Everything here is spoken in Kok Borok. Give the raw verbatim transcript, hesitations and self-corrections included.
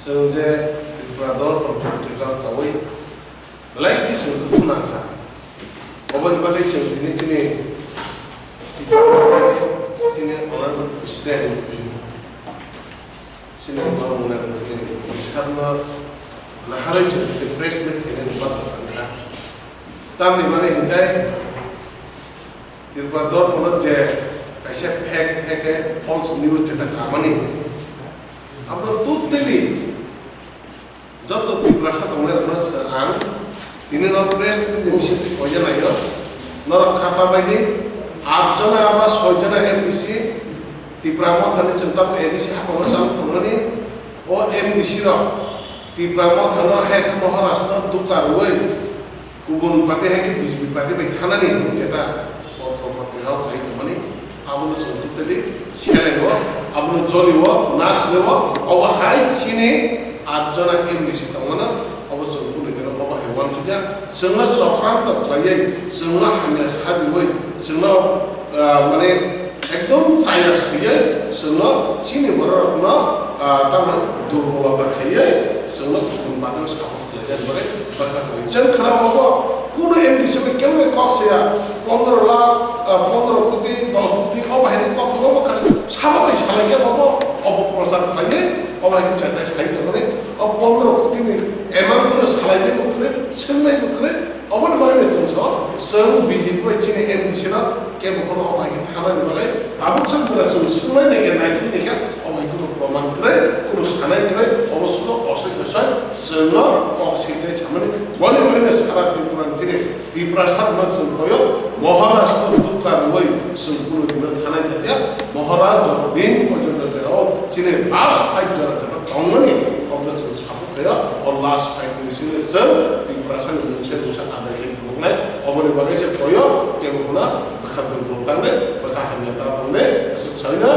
Chwng je Tripura Dorpon Patrika kawi belai khe chwng dukhu nangkha. Oboni bagwi chwng tini chini chini Honorable President chini Honorable chini Bisharno naharwi chwng tini press meet khainani bagwi thangkha. Tamni bagwi hinkhe Tripura Dorpono je kaisa fake, fake, false news jeta kamani, abono totally joto Tiprasa tongnai rokno ang tini no press meet ni bisingtwi koiya naio, norok khapa baidi atjona aba soijona M D C Tipra Mothani chwng tamo A D C haphangno chalo tongmani, o M D C rok Tipra Mothano hai khe Maharashtra duka rwui kubun party hai khe B J P party bai thanani hwnwi jeta potro potrika o khai tongmani, abono chwng totally selengo, abono jolio, nasreo, obo hai chini atjona M D C tongmano, obo chwng kunu dino obo hai uansukya, chwngno chokranto khlaiwi, chwngno hamya sajiwi, chwngno, ah, mane, ekdom chaya swiwi chwngno chini bororokno, ah, tamo durbolota khaiwi chwngno kubun bagwi support khlainani bagwi bwkha khlai. Chwng khwnamo bo kuno M D C bai kebo bai kok saya, pondro lakh, ah, pondro koti, dos koti, o bahaini kok kwbangma kha, sabo bai salaikhe bo obo prochar khlaiwi, o bahaini chatai sai tongmani, o pondro koti ni amount no salainai bo kwrwi, swngnai bo kwrwi, oboni bagwi chwng sao, chwng B J P bai chini M D C no kebo bono omo hai khe thanani bagwi, tabuk chwng pura chwng swngnai nai khe, naithok nai khe, omo hai khe proman kwrwi, kunu sanai kwrwi, obo sudo osoi kosoi chwngno kok swi tei samani. Boni bagwi sara Tripura ni chini Tiprasa rokno chwng koyo Maharaj no dukha rwui chwng kunu dino thanai thakya. Maharaj joto din porjonto jagao chini last fight jora jora tongmani, obo chwng Kaya, o last fight ni bisingo chwng Tiprasa ni mungsa mungsa adai khe phunuknai, oboni bagwi se koyo, kebo hwnna bwkha durbol tangnai, bwkha hamya ta tongnai, swk sawi na,